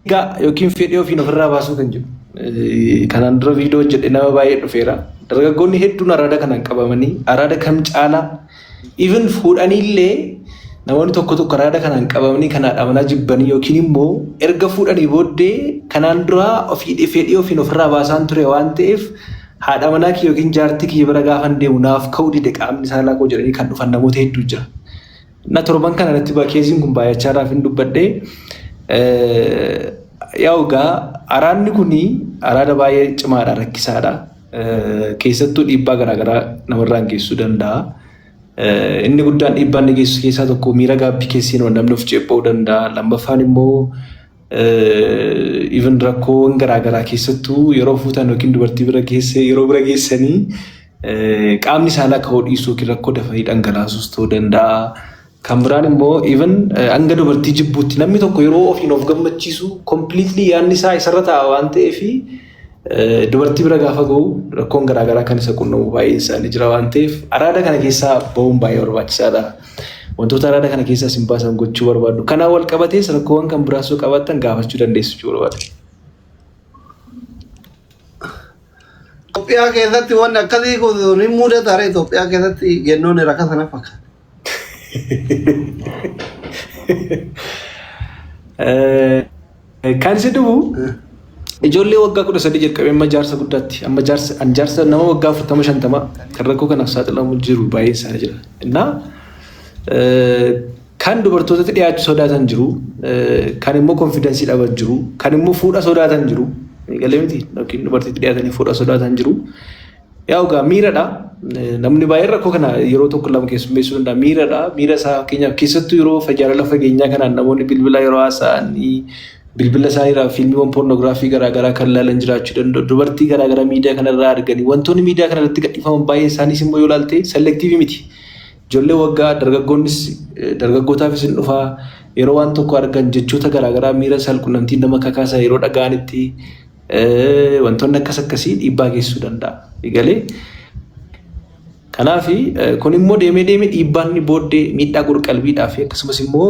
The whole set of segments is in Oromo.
Egaa yookiin fedhii ofiin ofirraa baasuu kan jedhu. Kanaan dura viidiyoo hojjedhe nama baay'ee dhufeera. Dargaggoonni hedduun araada kanaan qabamanii araada kam caalaa even fuudhaniillee namoonni tokko tokko araada kanaan qabamanii kan haadha manaa jibbanii yookiin immoo erga fuudhanii booddee kanaan dura ofii fedhii ofiin ofirraa baasaan ture waan ta'eef haadha manaa kiyya yookiin jaartii kiyya bira gaafan deemu naaf ka'uu dide qaamni saalaa koo jedhanii kan dhufan namoota hedduu jira. Na torban kana natti keeziin kun baay'achaa irraaf hin dubbadhe. Yaa'u egaa araadni kun araada baay'ee cimaadha rakkisaadha. Keessattuu dhiibbaa garaagaraa namarraan geessisuu danda'a. Inni guddaan dhiibbaa inni geessisu keessaa tokko miira gaabbii keessa seenuun namni of ceepha'uu danda'a. Lammaffaan immoo even rakkoowwan garaagaraa keessattuu yeroo fuutan yookiin dubartii bira geesse yeroo bira geessanii qaamni saalaa ka'uu dhiisuu yookiin rakkoo dafanii dhangalaasuus ta'uu danda'a. Kan biraan immoo even hanga dubartii jibbuutti namni tokko yeroo ofiin of gammachiisu completely yaadni isaa isarra taa'a waan ta'eef dubartii bira gaafa ga'u rakkoon garaagaraa kan isa qunnamu baay'een isaanii jira waan ta'eef araada kana keessaa ba'uun baay'ee barbaachisaadha. Wantoota araada kana keessaa isin baasan gochuu barbaaddu. Kanaan wal qabatees rakkoowwan kan biraas yoo qabaattan gaafachuu dandeessu jechuu barbaada. Itoophiyaa keessatti wanni akkasii kun ni mudata ree Itoophiyaa keessatti gennoon rakkasa na fakkaata. Kan si dhufu ijoollee waggaa 13 jalqabee amma jaarsa guddaatti amma jaarsa an jaarsa nama waggaa 40 50 kan rakkoo kanaaf saaxilamu jiru baay'een isaanii jira. Innaa kan dubartootatti dhiyaachuu sodaatan jiru, kan immoo konfidensii dhaban jiru, kan immoo fuudha sodaatan jiru. Galee miti yookiin dubartiitti dhiyaatanii fuudha sodaatan jiru. Yaa egaa miiradha. Namni baay'een rakkoo kana yeroo tokko lama keessummeessuu danda'a. Miiradha. Miira isaa fakkeenyaaf keessattuu yeroo jaalala fageenyaa kanaan namoonni bilbila yeroo haasa'anii bilbila isaaniirraa fiilmiiwwan poornoogiraafii garaagaraa kan ilaalan jiraachuu danda'u. Dubartii garaagaraa miidiyaa kanarraa arganii wantoonni miidiyaa kanarratti gadhiifaman baay'een isaaniis immoo yoo ilaalte selektiivii miti. Ijoollee waggaa dargaggoonnis dargaggootaafis hin dhufaa yeroo waan tokko argan jechoota garaagaraa miira saalqunnamtii nama kakaasan yeroo dhaga'anitti Wantoonni akkas akkasii dhiibbaa geessisuu danda'a. Egalee kanaaf kun immoo deemee deemee dhiibbaan inni booddee miidhaa qorqalbiidhaa fi akkasumas immoo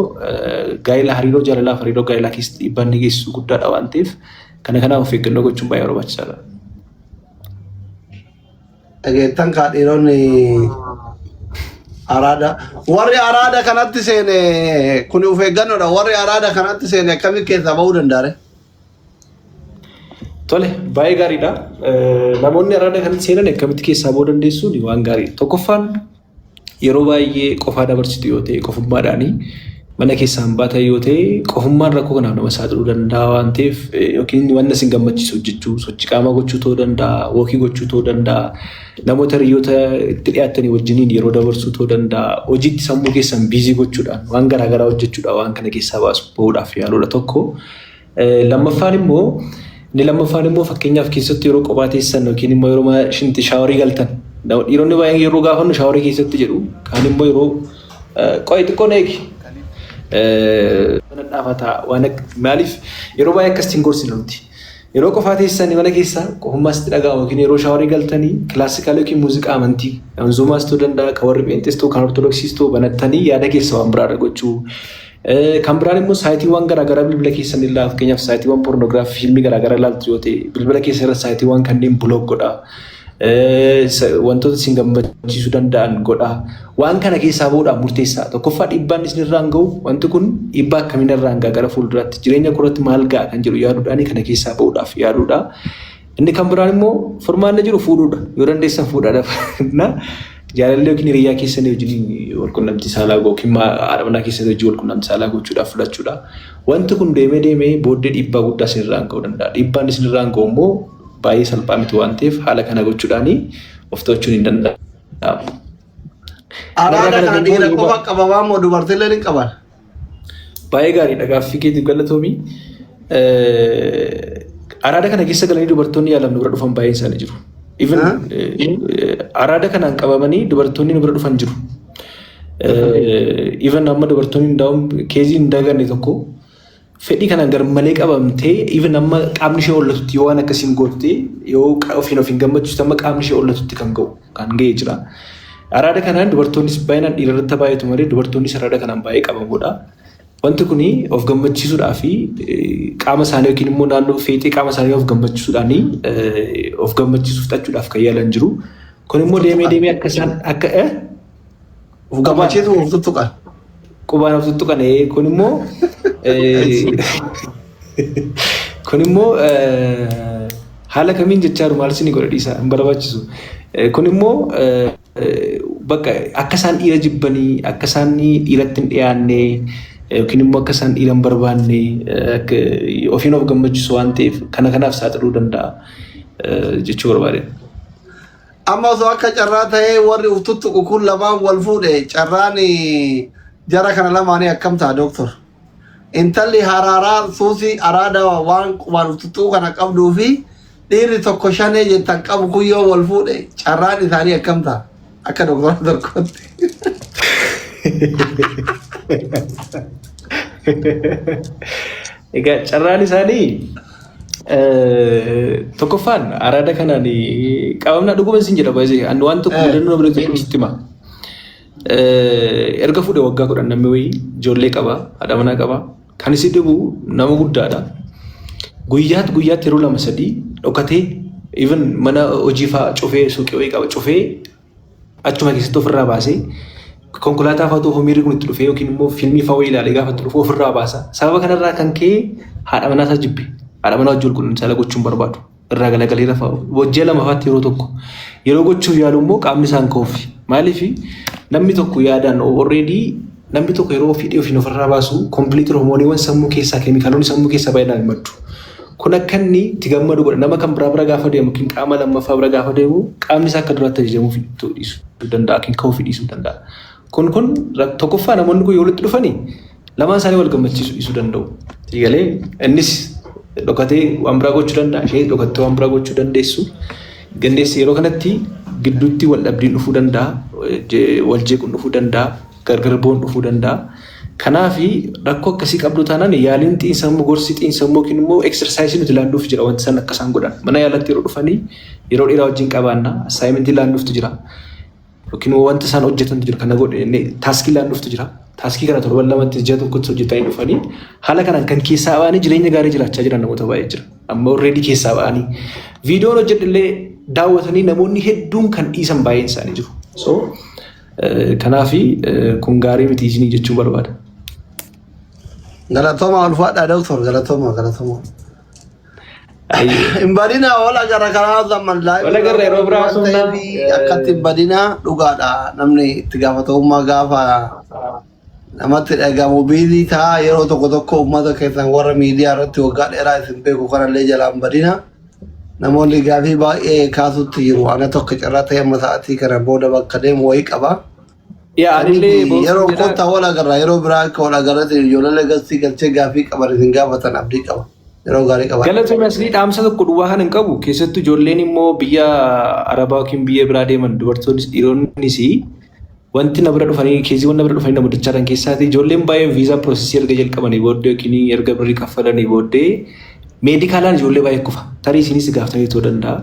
gaa'ela hariiroo jaalalaaf hariiroo gaa'elaa keessatti dhiibbaan inni geessisu guddaadha waan ta'eef kana kanaaf of eeggannoo gochuun baay'ee barbaachisaadha. Dhageettan kaa dhiironni araada. Warri araada kanatti seene kun of eeggannoodha. Warri araada kanatti seene akkamitti keessaa ba'uu danda'a? Tole, baay'ee gaariidha. Namoonni araada kanatti seenan akkamitti keessaa ba'uu dandeessuun waan gaariidha. Tokkoffaan yeroo baay'ee qofaa dabarsitu yoo ta'e qofummaadhaanii mana keessaan baatan yoo ta'e qofummaan rakkoo kanaaf nama saaxiluu danda'a waan ta'eef yookiin wanta isin gammachiisu hojjechuu, sochii qaamaa gochuu ta'uu danda'a, wookii gochuu ta'uu danda'a, namoota hiriyoota itti dhiyaattanii wajjiniin yeroo dabarsuu ta'uu danda'a, hojiitti sammuu keessan biizii gochuudhaan waan garaagaraa hojjechuudhaan waan kana keessaa baasu bahuudhaaf yaaluudha tokko. Lammaffaan immoo inni lammaffaan immoo fakkeenyaaf keessattuu yeroo kophaa teessan yookiin immoo yeroo shinti shaaworii galtan dhiironni baay'een yeroo gaafannu shaaworii keessatti jedhu kaan immoo yeroo qo'i xiqqoo na eegi mana dhaafataa waan maaliif yeroo baay'ee akkasitti hin gorsinu nuti. Yeroo qofaa teessanii mana keessa qofummaa sitti dhaga'amu yookiin yeroo shaaworii galtanii kilaasikaala yookiin muuziqaa amantii manzuumaas ta'uu danda'a kan warri pheenxees ta'uu kan ortodoksiis ta'uu banattanii yaada keessa waan biraarra gochuu. Kan biraan immoo saayitiiwwan garaagaraa bilbila keessan illaa fakkeenyaaf saayitiiwwan poornoogiraafii fiilmii garaagaraa ilaaltu yoo ta'e bilbila keessa irra saayitiiwwan kanneen bulook godhaa. Wantoota isin gammachiisuu danda'an godhaa. Waan kana keessaa bahuudhaaf murteessaa. Tokkoffaa dhiibbaan isin irraan gahu wanti kun dhiibbaa akkamiin irraan gaha gara fuulduraatti jireenya koorratti maal ga'a kan jedhu yaaduudhaan kana keessaa bahuudhaaf yaaduudha. Inni kan biraan immoo furmaanni jiru fuudhuudha. Yoo dandeessan fuudhaadha. Jaalallee yookiin hiriyyaa keessanii wajjin walqunnamtii saalaa yookiin haadha manaa keessanii wajjin walqunnamtii saalaa gochuudhaaf filachuudha. Wanti kun deemee deemee booddee dhiibbaa guddaa isinirraan ga'uu danda'a. Dhiibbaan isinirraan ga'u immoo baay'ee salphaa miti waan ta'eef haala kana gochuudhaan of to'achuun hin danda'amu. Araada Kanarraa kana kan dhiira immoo qofa qabamaa moo dubartiillee ni qaban? Baay'ee gaariidha gaaffii keetiif galatoomi. Araada kana keessa galanii dubartoonni yaalan nu bira dhufan baay'een isaanii jiru. Even araada kanaan qabamanii dubartoonni nu bira dhufan jiru. Even amma dubartoonni hundaa'uun keezii hin daganne tokko fedhii kanaan garmalee qabamtee even amma qaamni ishee hollatutti yoo waan akkasiin gootte yoo ofiin of hin gammachiistu amma qaamni ishee hollatutti kan ga'u kan ga'ee jira. Araada kanaan dubartoonnis baay'inaan dhiira irratti baay'atu malee dubartoonnis araada kanaan baay'ee qabamuudha. Wanti kun of gammachiisuudhaa fi qaama isaanii yookiin immoo naannoo feexee qaama isaanii of gammachiisuudhaan of gammachiisuu fixachuudhaaf kan yaalan jiru. Kun immoo deemee deemee akka isaan akka Of gammachiisu of tuttuqan. Qubaan of tuttuqan, kun immoo haala kamiin jechaa jiru, maal isin godha, dhiisa, hin barbaachisu. Kun immoo bakka akka isaan dhiira jibbanii, akka isaan dhiiratti hin dhiyaanne yookiin immoo akka isaan dhiira hin barbaanne, ofiin of gammachiisu waan ta'eef kana kanaaf saaxiluu danda'a jechuu barbaade. Amma osoo akka carraa ta'ee warri uf tuttuqu kun lamaan wal fuudhe, carraan jara kana lamaanii akkam ta'a, dooktor? Intalli haraaraa suusii araada waan qubaan uf tuttuqu kana qabduu fi dhiirri tokko shanee jettan qabu kun yoo wal fuudhe, carraan isaanii akkam ta'a? Akka dooktora tokkotti. Egaa carraan isaanii tokkoffaan araada kanaan qabamna, dhuguma isin jedha, baay'ee ani waan tokko mudannoo bira tokko sitti hima. Erga fuudhe waggaa 10, namni wayii ijoollee qaba, haadha manaa qaba. Kan isi dhibu nama guddaadha. Guyyaatti guyyaatti yeroo lama sadii dhokatee, even mana hojii fa'aa cufee, suuqii wayii qaba, cufee achuma keessatti ofirraa baasee, konkolaataa fa'aa otoo miirri kun itti dhufee yookiin immoo fiilmii fa'aa wayii ilaalee gaafa itti dhufu ofirraa baasa. Sababa kanarraa kan ka'e haadha manaa isaa jibbe. Haadha manaa wajjin walqunnamtii saala gochuu hin barbaadu. Irraa galagalee rafa. Wajjii lama fa'aatti yeroo tokko. Yeroo gochuuf yaalu immoo qaamni isaan ka'uufi. Maaliif? Namni tokko yaadaan already, namni tokko yeroo ofii ofiin ofirraa baasu complete hormooniiwwan sammuu keessaa, keemikaalonni sammuu keessaa baay'inaan hin maddu. Kun akka inni itti gammadu godha. Nama kan biraa bira gaafa deemu yookiin qaama lammaffaa bira gaafa deemu qaamni isaa akka duraatti ajajamuu dhiisuu danda'a yookiin ka'uu dhiisuu danda'a. Kun tokkoffaa namoonni kun yoo walitti dhufanii lamaan isaanii wal gammachiisuu dhiisuu danda'u. Galee innis dhokatee waan biraa gochuu danda'a, isheenis dhokattee waan biraa gochuu dandeessu. Gandeessi yeroo kanatti gidduutti wal dhabdiin dhufuu danda'a, wal jeequun dhufuu danda'a, gargar bu'uun dhufuu danda'a. Kanaafi rakkoo akkasii qabdu taanaan yaaliin xiinsammuu, gorsi xiinsammuu yookiin immoo exercise nuti laannuuf jira, wanti isaan akka isaan godhan. Mana yaalatti yeroo dhufanii yeroo dheeraa wajjin qabaanna, assignment laannuuftu jira. Yookiin immoo wanta isaan hojjetantu jira, kana godhe task laannuuftu jira. Task kana torban lamatti, ji'a tokkotti hojjetanii dhufanii haala kanaan kan keessaa ba'anii jireenya gaarii jiraachaa jiran namoota baay'ee jira. Amma already keessaa ba'anii viidiyoon hojjedhillee daawwatanii namoonni hedduun kan dhiisan baay'een isaanii jiru. So kanaafi kun gaarii miti isinii jechuu barbaada. Galatooma, ulfaadhaa dooktor, galatooma, galatooma. Hin badinaa, wal agarra karaa zaman. Wal agarra yeroo biraa haasofnaa. Akkatti hin badinaa, dhugaadha, namni itti gaafatamummaa gaafa namatti dhagamu busy ta'a yeroo tokko tokko. Uummata keessan warra miidiyaa irratti waggaa dheeraa isin beeku kanallee jalaa hin badinaa. Namoonni gaafii baay'ee kaasutti jiru. Ana tokko carraa ta'e amma sa'aatii kana booda bakka deemu wayii qaba. Yaa, anillee Yeroo kottaa wal agarra, yeroo biraa akka wal agarratti ijoollee gastii galchee gaafii qaban isin gaafatan abdii qaba. Yeroo gaarii qaba. Galatoomii, asii dhaamsa tokko duwwaa kan hin qabu, keessattuu ijoolleen immoo biyya Arabaa yookiin biyya biraa deeman, dubartoonnis dhiironnis, wanti na bira dhufanii, caseiiwwan na bira dhufanii na mudachaa jiran keessaati ijoolleen baay'een viizaa process erga jalqabanii booddee yookiin erga birrii kaffalanii booddee medicalaan ijoollee baay'ee kufa. Tarii isinis gaafatanii ta'uu danda'a.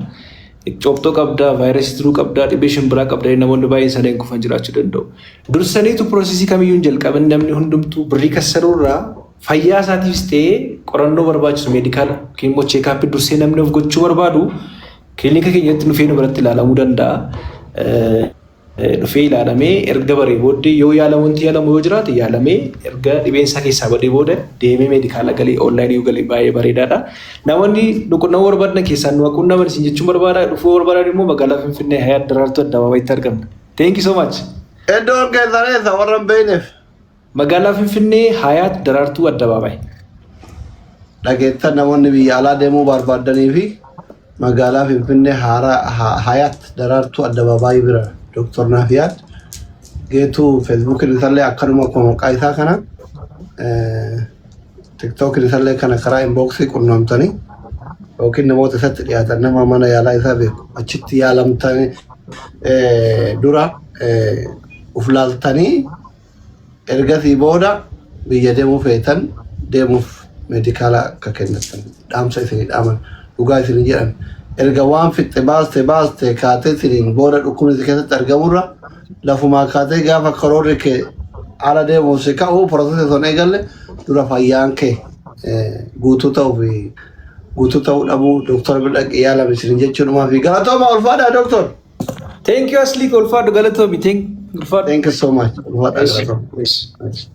Cooftoo qabdaa, vaayirasii turuu qabdaa, dhibee shimbiraa qabdaa, namoonni baay'een isaanii kufan jiraachuu danda'u. Dursaniitu process kamiyyuu hin jalqabin, namni hundumtuu birrii kassaruurraa fayyaa isaatiifis ta'ee qorannoo barbaachisu, medical yookiin immoo checkup dursee namni of gochuu barbaadu kilinika keenyatti dhufee nu biratti ilaalamuu danda'a. Dhufee ilaalamee erga baree booddee yoo yaalamu, wanti yaalamu yoo jiraate yaalamee, erga dhibeen isaa keessaa badee booda deemee medical galee, online yoo galee baay'ee bareedaadha. Namoonni nu qunnamuu barbaadan keessaan nu qunnaman isin jechuun barbaada. Dhufuu barbaadan immoo magaalaa Finfinnee, Hayaat Daraartuu Addabaabayitti argamna. Thank you so much. Iddoon keessan eessa, warra hin beekneef? Magaalaa Finfinnee, Hayaat Daraartuu Addabaabayi. Dhageettan, namoonni biyya alaa deemuu barbaadanii fi magaalaa Finfinnee Hayaat Daraartuu Addabaabaayii bira Dooktor Naafiyaad Geetuu. Feesbuukiin isaallee akkanuma akkuma maqaa isaa kana, tiktookiin isaallee kana, karaa inbox qunnamtanii yookiin namoota isatti dhiyaatan, nama mana yaalaa isaa beeku achitti yaalamtanii dura uf laaltanii, ergasii booda biyya deemuu feetan deemuuf medical akka kennatan dhaamsa isinii dhaaman. Dhugaa isinii jedhan, erga waan fixxe baaste baaste kaatee isiniin booda dhukkubni si keessatti argamurra lafumaa kaatee gaafa karoorri kee Ala deemuuf si ka'u process osoo hin eegalle dura fayyaan kee guutuu ta'uu fi guutuu ta'uu dhabuu doktora bira dhaqi yaalame isin jechuudhumaa fi galatooma, ulfaadhaa doktor. Thank you, Asli, ulfaadhu, galatoomi. Thank ulfaadhu. Thank you so much. Ulfaadhaa, galatooma. Yes.